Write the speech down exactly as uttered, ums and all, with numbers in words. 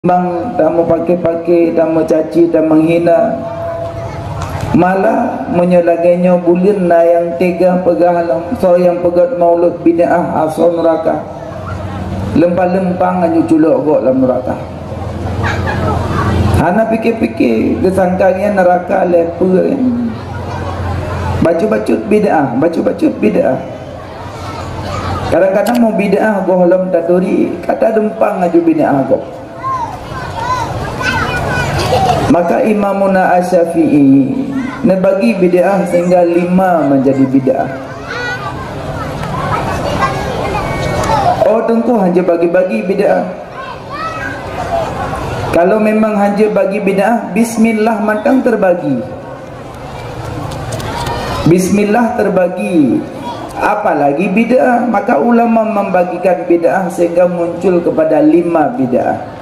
Bang tameupaké-paké, tameucaci, tameuhina. Malah meunyoe lagée nyoe buleuen na nyang teuga peugah lom, soe nyang peugét maulud bid'ah asoe neuraka. Leumpang-leumpang aju culok gob lam neuraka. Hana pike-pike, geusangka nyan neuraka lé peue. Bacut-bacut bid'ah, bacut-bacut bid'ah. Kadang-kadang mau bid'ah goh lom taturi, kata deumpang aju bid'ah gob. Maka Imamuna Asy-Syafi'i neubagi bid'ah sehingga lima menjadi bid'ah. Oh, teungku hana bagi-bagi bid'ah. Kalau memang hana bagi bid'ah, bismillah mantong terbagi. Bismillah terbagi, apalagi bid'ah. Maka ulama membagikan bid'ah sehingga muncul kepada lima bid'ah.